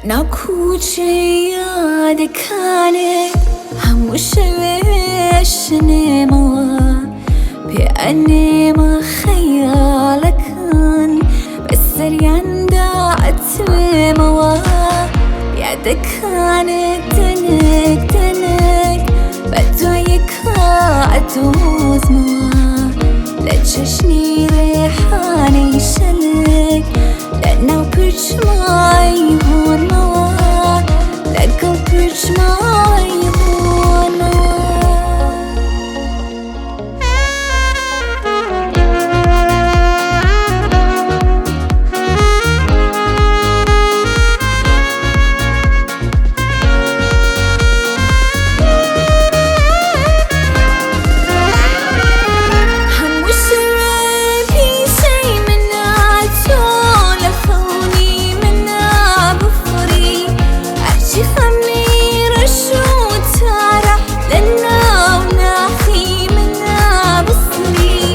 لەناو کوچەی یادەکانێ هەموو شەوێ شنێمەوە پێ ئەنێمە خەیاڵەکان بەسەریاندا ئەتوێمەوە یادەکانێ تەنێک تەنێک بە دوای یەکا ئەدۆزمەوە لە چەشنی ڕێحانەی شەلک لەناو پرچمای هۆنمەوە لەگەڵ پرچمای هۆنمەوە. هەموو شەوێ پیشەی منە تۆ لە خەونی منە بفڕی هەرچی خەمی ڕەش و تارە لە ناو ناخی منە بسڕی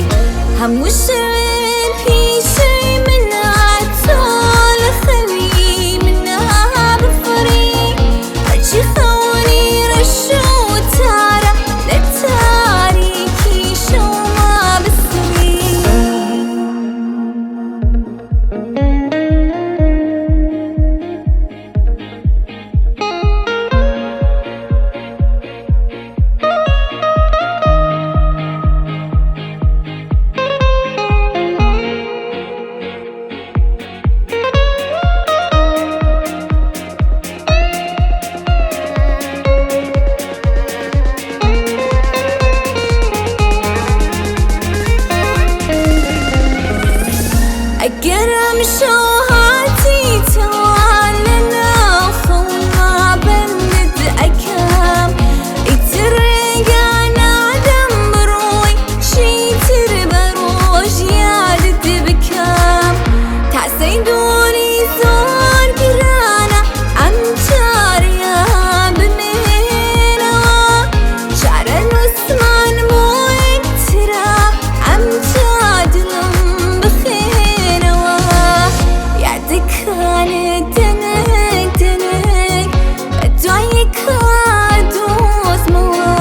هەموو شەوێ پیشەی منە تۆ لە خەوی منە بفڕی هەرچی خەونی ڕەش و تارە لە تاریکی شەوما بسڕی. ئەگەر ئەمشەو هاتیتەوە لەناو خەوما بەندت ئەکەم ئیتر ڕێگا نادەم بڕۆی چیتر بە ڕۆژ یادت بکەم تاسەی دووری زۆر گرانە ئەم چارەیە بمێنەوە چارەنووسمان بۆ یەکترە ئەم جادڵم بخێنەوە یادەکانت تەنک تەنک بە دوای یەکا دۆزمەوە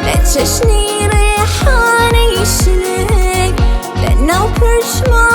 لە چەشنی ڕێحانەی شلک لەناو پرچما